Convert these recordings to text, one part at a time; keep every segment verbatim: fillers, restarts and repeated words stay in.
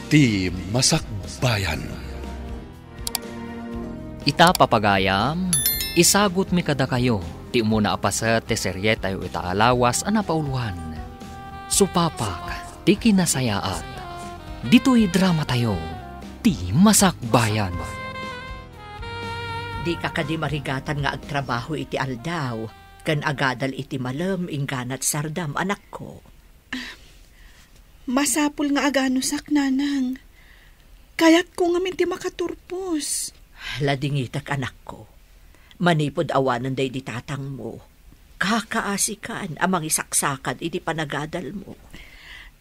Ti Masakbayan. Ita, papagayam, isagutmi kadakayo ti umuna a paset ti serietayo ita a lawas a napauloan, Supapak ti Kinasayaat. Ditoy dramatayo, Ti Masakbayan. Dika kadi marigatan nga agtrabaho iti aldaw ken agadal iti malem inggana ti sardam, anakko? Masapul nga aganusak, nanang. Kayatko ngamin ti makaturpos. Ladingitek, anakko. Manipud awanen daydi tatangmo, kakaasikan a mangisaksakad iti panagadalmo.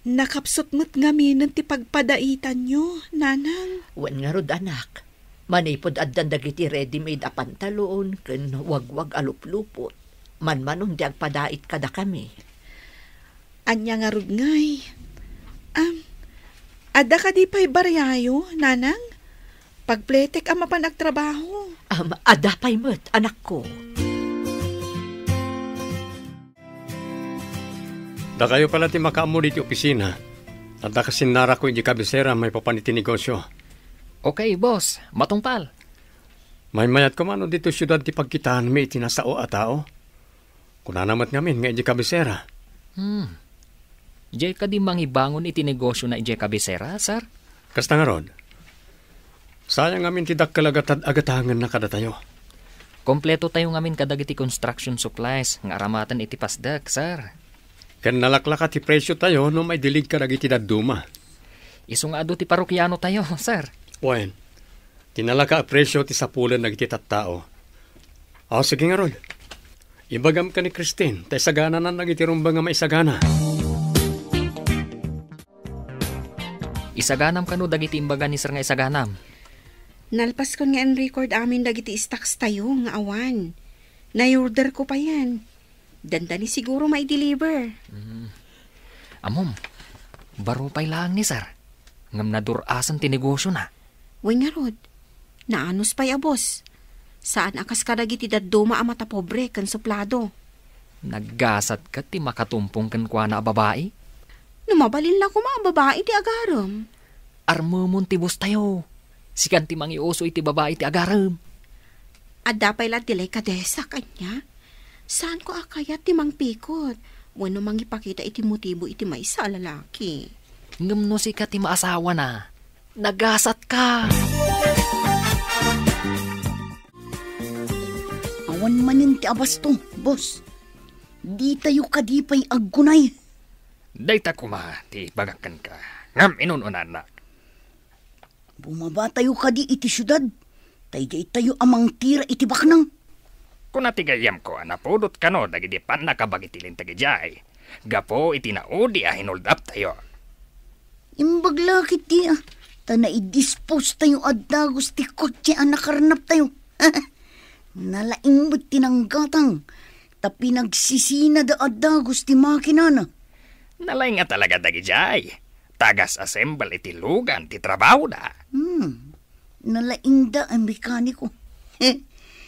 Nakapsut met ngaminen ti pagpadaitanyo, nanang. Wen ngarud, anak. Manipud addan dagiti ready-made a pantalon ken wagwag a luplupot, manmanon ti agpadait kadakami. Ania ngarud ngay? Am, adda kadi pay bariayo, nanang? Pagpletek a mapan agtrabaho. Am, adda pay met, anakko. Dakayo pala ti makaammo diti opisina. Adda kasinnarako iti kabisera maipapan iti negosio. Okay, boss. Matungpal. Maymayat koma no ditoy siudad ti pagkitaanmi iti nasao a tao? Kunana met ngamin nga idiay kabisera. Hmm. Diay kadi mangibangon iti negosiona idiay kabisera, sir? Kasta ngarud. Sayang ngamin ti dakkel a gatad-agatangenna kadatayo. Kompletotayo ngamin kadagiti construction supplies nga aramaten iti pasdek, sir. Ken nalaklaka ti presiotayo no maidilig kadagiti dadduma. Isu nga adu ti parokianotayo, sir. Wen, ti nalaka a presio ti sapulen dagiti tattao. Aw, sige ngarud. Ibagam ken ni Christine, ta isagananan dagiti rumbeng a maisagana. Isaganam kano dagiti imbaga ni sir nga isaganam? Nalpaskon nga in-record amin dagiti stocks tayo nga awan. Nai-order ko payen. Dandani siguro mai-deliver. Mm. Ammom, baro pay laeng ni sir. Ngem nadur-asen ti negosiona. Wen ngarud, naanus pay a boss. Saan a kas kadagiti dadduma a matapobre ken suplado. Naggasat ket ti makatumpong kenkuana a babai? No mabalin la koma a babai ti agarem. Armemon ti boss tayo. Sikan ti mangiuso iti babai ti agarem. Adda pay la delikadesa kaniak. Saanko a kayat ti mangpikot wenno mangipakita iti motibo iti maysa a lalaki. Ngem no sika ti maasawana, nagasatka. Awan manen ti abasto, boss. Ditayo kadi pay aggunay. Dayta koma ti ibagak kenka. Ngem inun-unannak. Bumabatayo kadi iti siudad, ta idiay tayo a mangtira iti baknang. Kuna ti gayyemko a napudot kano dagiti pannakabag iti linteg idiay, gapu iti naudi a hinuldaptayo. Imbag la ketdi a, ta naidispose tayo a dagus ti kotse a nakarnaptayo. Nalaing met ti nanggatang, ta pinagsisina da a dagus ti makinana. Nalaing nga talaga dagidiay. Tagas-assemble iti lugan ti trabahoda. Hmm. Nalaingda a mekaniko.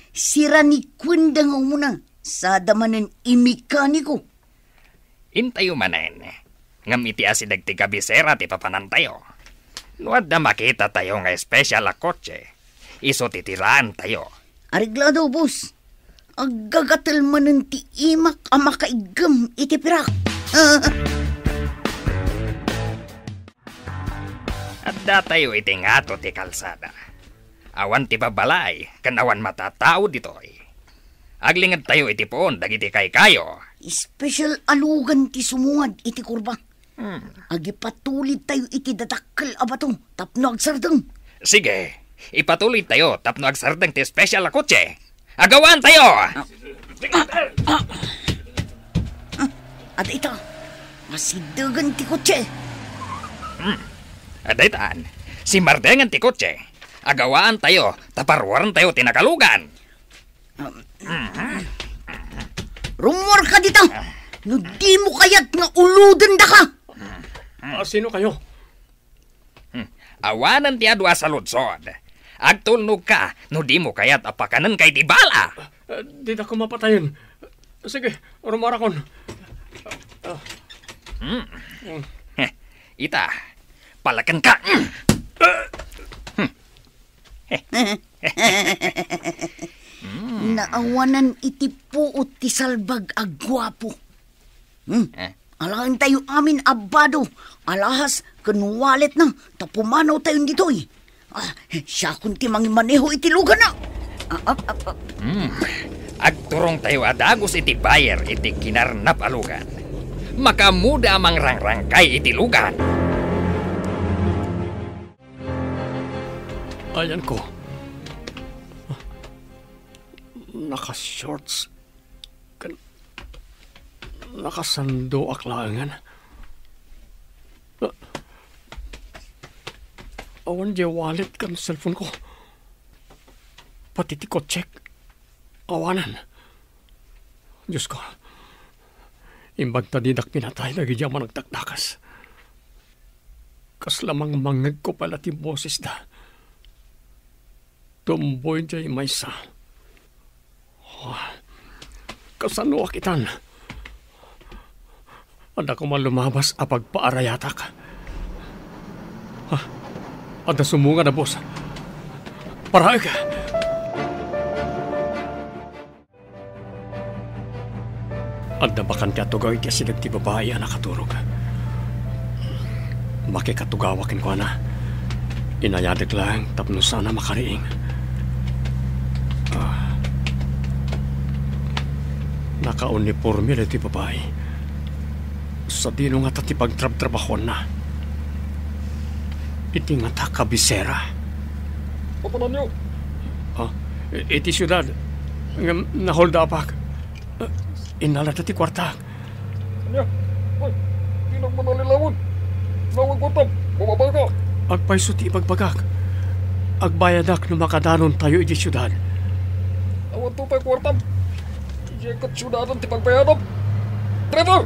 Sira ni Kuenda nga umuna, sada manen i mekaniko. Intayo manen, ngem iti asideg ti kabisera ti papanantayo. No adda makitatayo nga espesyal a kotse, isu ti tiraentayo. Areglado, boss. Aggagatel manen ti imak a makaiggem iti pirak. Addatayo iti ngato ti kalsada. Awan ti babbalay ken awan matatao ditoy. Aglingedtayo iti puon dagiti kaykayo. Espesyal a lugan ti sumungad iti kurba. Hmm. Agipatulidtayo iti dadakkel a bato tapno agsardeng. Sige, ipatulidtayo tapno agsardeng ti espesyal a kotse. Agawaantayo! Ah, ah, ah, ah, adda ita. Masiddegen ti kotse. Hmm. Adda itan. Simardengen ti kotse. Agawaantayo, ta paruarentayo ti nakalugan. Um, rummuarka dita. No dimo kayat nga ulodendaka. Ah, sino kayo? Hmm. Awanen ti adu a saludsod. Agtulnogka no dimo kayat a pakanenka iti bala. Ah, didako mapatayen. Sige, rummuarakon. Ah. Hmm. Hmm. Heh, ita, palakenka. Naawanan iti puot ti salbag a guapo. Hmm? Eh? Alaentayo amin a bado, alahas ken walletna, ta pumanawtayon ditoy. Ah, siakon ti mangimaneho iti luganna. Ah, ah, ah, ah. Hmm. Agturongtayo a dagus iti buyer iti kinarnap a lugan. Makaammoda a mangrangrangkay iti lugan. Ayanko. Naka-shorts. Kan-, nakasandoak laengen. Awan diay wallet ken cellphone ko. Pati ti kotsek. Awanen. Diosko, imbag ta dinak pinatay dagiti a managdakdakes. Kasla mangmangngegko pay la ti bosesda. Tumboy diay maysa. Ah, kasanoak itan? Adda koma lumabas a pagpaarayatak. Ah, adda sumungad a bus. Paraek! Adda bakante a tugaw iti asideg ti babai a nakaturog. Makikatugawak kenkuana. Inayadek laeng tapno saan a makariing. Ah. Nakauniporme daytoy babai. Sadino ngata ti pagtrabtrabahuanna? Iti ngata kabisera. Papananyo? Ah, iti siudad. Ngem naholdapak. Ah, innalada ti kuartak. Ania? Ay, dinak manalilawen. Nawan kuartam. Bumabaka. Agpayso ti ibagbagak. Agbayadak no makadanontayo iti siudad. Awan to pay kuartam. Idiay ket siudadan ti pagbayadam. Driver!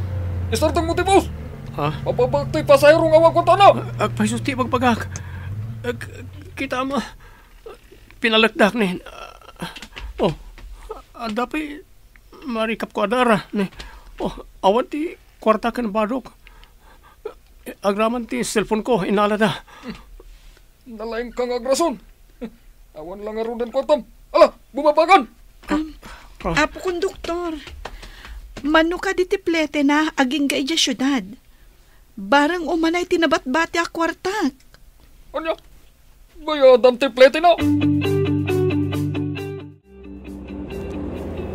Isardengmo ti bus! Ha? Mababak ti pasahero nga awan kuartana! Agpayso ti ibagbagak. Ag-, kita mo. Pinalekdak ni. Oh, adda pay marikapko a dara ni. Oh, awan ti kuarta ken badok. Agraman ti cellphone ko, inalada. Nalaingka nga agrason. Awan la ngaruden kuartam. Ala, bumabakan! Um, Ah. Apo Konduktor, mano kadi ti pletena agingga idiay siudad? Bareng umanay ti nabatbati a kuartak. Ania? Bayadam ti pletena?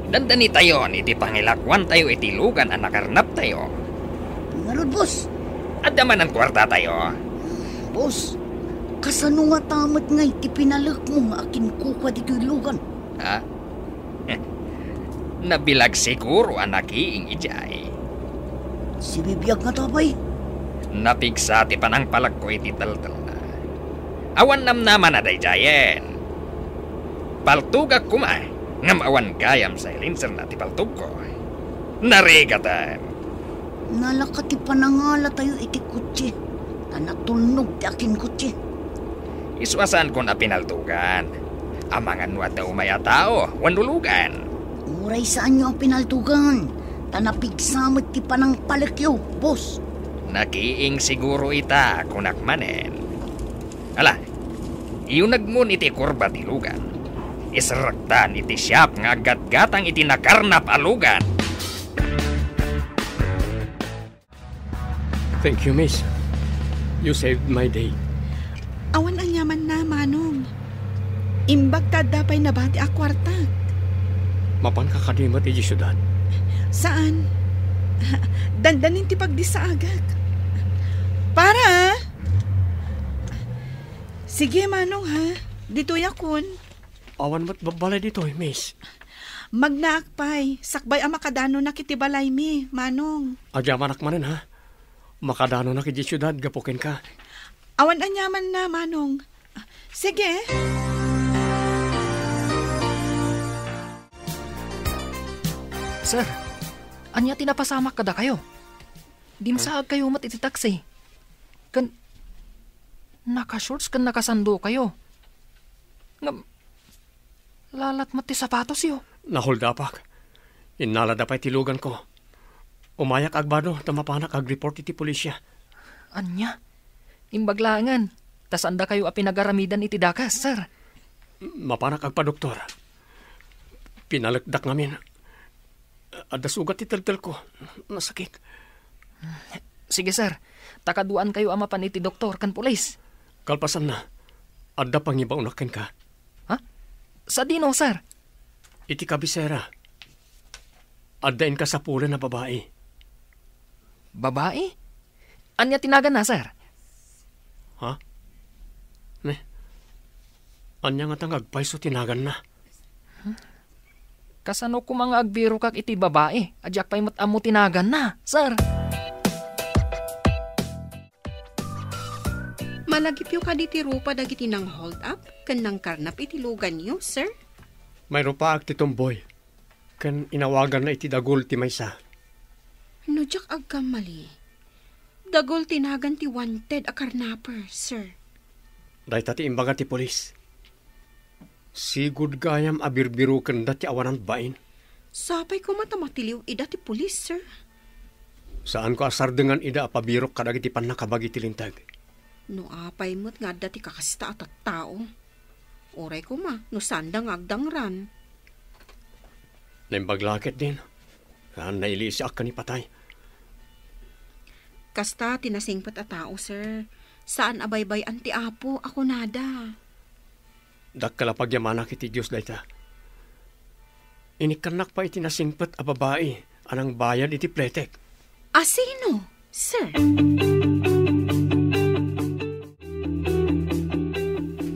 Dandanitayon iti pangilakuantayo iti lugan a nakarnaptayo. Ngarud, boss. Adda manen kuartatayo. Boss, kasano ngata met ngay ti pinalekmo nga akinkukua ditoy lugan? Ha? Nabilag siguro a nakiing idiay. Sibibiag ngata pay? Napigsa ti panangpalekko iti teltelna. Awan namnama na daydiayen. Paltogak koma, ngem awan gayam silencerna ti paltogko. Narigaten. Nalaka ti panangalatayo iti kotse, ta natulnog ti akinkotse. Isu a saankon a pinaltogan. Amangan no adda umay a tao wenno lugan. Uray saanyo a pinaltogan, ta napigsa met ti panangpalekyo, boss. Nakiing siguro ita, kunak manen. Ala, iyunegmon iti kurba ti lugan. Iserrektan iti siak nga aggatgatang iti nakarnap a lugan. Thank you, miss. You saved my day. Awan aniamanna, Manong. Imbag ta adda pay nabati a kuartak. Mapanka kadi met idiay siudad? Saan. Dandanin ti pagdissaagak. Para! Sige, Manong, ha? Ditoyakon. Awan met babbalay ditoy, miss. Magnaak pay, sakbay a makadanonak iti balaymi, Manong. Agyamanak manen, ha? Makadanonak idiay siudad gapu kenka. Awan aniamanna, Manong. Sige. Sir, ania ti napasamak kadakayo? Dimsaagkayo met iti taksi. Ken naka-shorts ken nakasandokayo. Ngem, lalat met ti sapatosyo. Naholdapak. Innalada pay ti luganko. Umayak agbado ta mapanak agreport iti polisia. Ania? Imbag laengen, ta saandakayo a pinagaramidan iti dakes, sir. Mapanak agpadoktor. Pinalekdak ngamin. Adda sugat ti teltelko. Nasakit. Sige, sir. Ta kaduaankayo a mapan iti doktor ken pulis. Kalpasanna, adda pangibaonak kenka. Ha? Sadino, sir? Iti kabisera, adda inkasapulan a babai. Babai? Ania ti naganna, sir? Ha? Ne? Ania ngata nga agpayso ti naganna? Kasano koma nga agbirokak iti babai a diak pay met ammo ti naganna, sir? Malagipyo kadi ti rupa dagiti nang-hold up ken nangkarnap iti luganyo, sir? Mayrupaak ti tumboy, ken inawaganna iti dagul ti maysa. No diak agkamali, dagul ti nagan ti wanted a karnaper, sir. Dayta ti imbaga ti pulis. Sigud gayam a birbirokenda ti awanan bain. Sapay koma ta matiliw ida ti pulis, sir. Saanko a sardengan ida a pabirok kadagiti pannakabagi ti linteg. No apay met nga adda ti kakasta a tattao. Uray koma, no saanda nga agdangran. Naimbag la ketdin. Saan nailisiak ken ipatay. Kasta ti nasingpet a tao, sir. Saan a baybay-an ti Apo a kunada. Dakkel a pagyamanak iti Dios dayta. Inikkannak pay iti nasingpet a babai a nangbayad iti pletek. A sino, sir?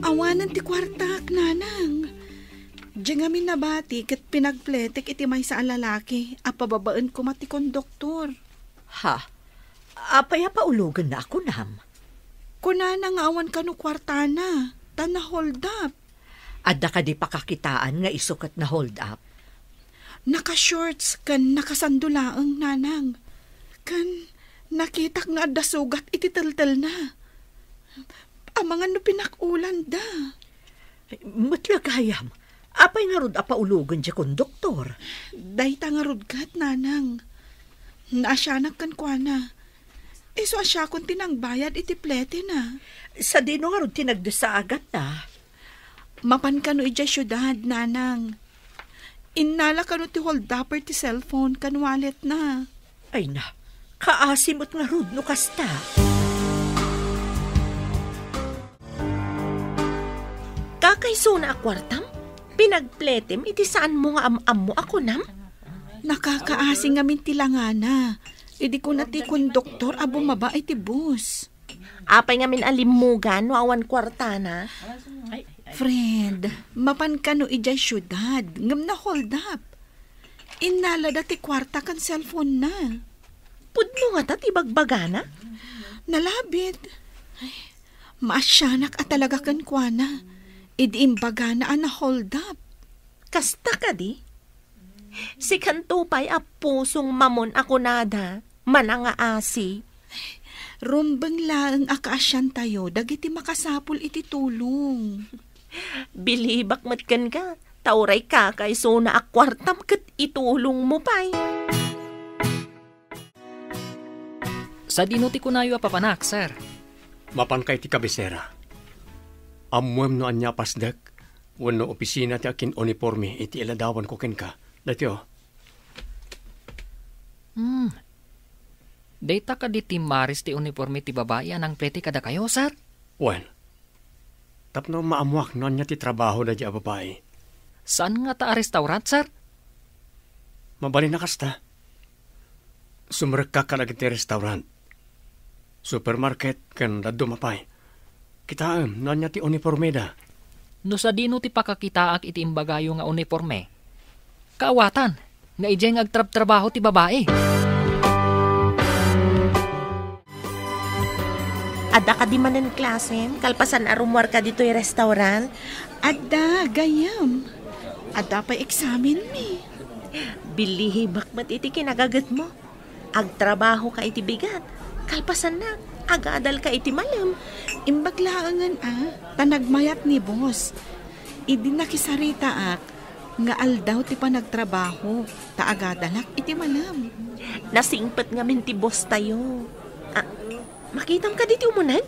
Awanen ti kuartak, nanang. Diay ngamin nabati ket pinagpletek iti maysa a lalaki a pababaen koma ti konduktor. Ha? Apay a paulogenna a kunam? Kunana nga awan kano kuartana, ta na-hold up. Adda kadi pakakitaan nga isu ket na-hold up? Naka-shorts ken nakasando laeng, nanang. Ken nakitak nga adda sugat iti teltelna. Amangan no pinakulanda. Met la gayam, apay ngarud a paulogen diay konduktor? Dayta ngarud ket, nanang. Naasianak kenkuana. Isu a siakon ti nangbayad iti pletena. Sadino ngarud ti nagdesa a gatna? Mapan kano idiay siudad, nanang. Innala kano ti holdupper ti cellphone ken walletna. Ay na, kaasi met ngarud no kasta. Kakaisuna a kuartam? Pinagpletem iti saanmo nga am-ammo a kunam? Nakakaasi ngamin ti langana. Idi kuna ti konduktor a bumaba iti bus. Apay ngamin a limmugan no awan kuartana? Friend, mapan kano idiay siudad, ngem na-hold up. Innalada ti kuarta ken cellphone-na. Pudno ngata ti bagbagana? Nalabit. Ay, maasianak a talaga kenkuana. Idi imbagana a na-hold up. Kasta kadi? Sikanto pay a pusong mamon a kunada, manangaasi. Rumbeng laeng a kaasiantayo dagiti makasapul iti tulong. Bilibak met kenka, ta uray kakaisuna a kuartam ket itulongmo pay. Sadino ti kunayo a papanak, sir? Mapanka iti kabisera. Ammoem no ania a pasdek wenno opisina ti akin-uniporme iti iladawanko kenka. Daytoy. Hmm. Dayta kadi ti maris ti uniporme ti babai a nangplete kadakayo, sir? Wen, tapno maammoak no ania ti trabaho daydiay a babai. Saan ngata a restaurant, sir? Mabalin a kasta. Sumrekka kadagiti restaurant, supermarket, ken dadduma pay. Kitaem no ania ti unipormeda. No sadino ti pakakitaak iti imbagayo nga uniporme? Kaawatan nga idiay nga agtrabtrabaho ti babai. Adda kadi manen klasem kalpasan a rummuarka ditoy restaurant? Adda, gayyem. Adda pay eksamenmi. Bilibak met iti kinagagetmo. Agtrabahoka iti bigat. Kalpasanna, agadalka iti malem. Imbag laengen a, ta nagmayat ni boss. Idi nakisaritaak nga aldaw ti panagtrabaho, ta agadalak iti malem. Nasingpet ngamin ti boss tayo. Ah, makitam kadi ti umuneg?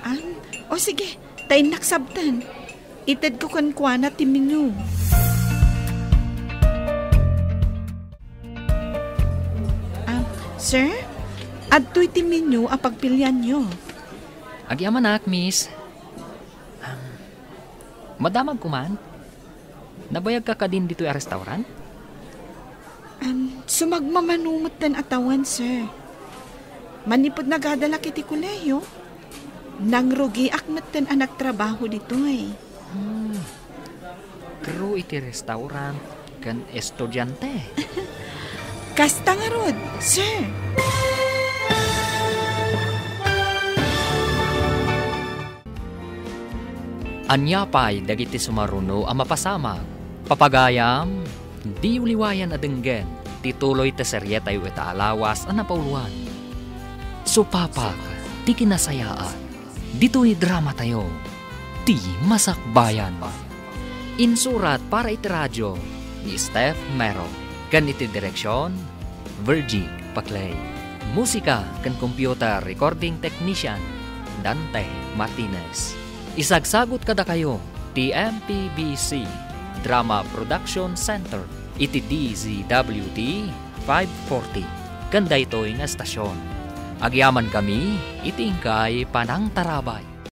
Ah, o sige, ta innak sabten. Itedko kenkuana ti menu. Ah, sir, adtoy ti menu a pagpilianyo. Agyamanak, miss. Ah, madamagko man? Nabayagka kadin ditoy a restaurant? Am, sumagmamano metten a tawen, sir. Manipud nagadalak iti kolehiyo, nangrugiak metten a nagtrabaho ditoy. Hmm. Crew iti restaurant ken estudiante. Kasta ngarud, sir. Ania pay dagiti sumaruno a mapasamak? Papagayam, diyo liwayan a denggen ti tuloy ti serietayo ita a lawas a napauluan. Supapak ti kinasayaat ditoy dramatayo, Ti Masakbayan. Insurat para iti radio ni Steph Mero ken iti direksion, Virgie Paclay. Musika ken computer recording technician, Dante Martinez. Isagsagut kadakayo ti M P B C Drama Production Center iti D Z W T five forty ken daytoy nga estasion. Agyamankami iti inkay panangtarabay.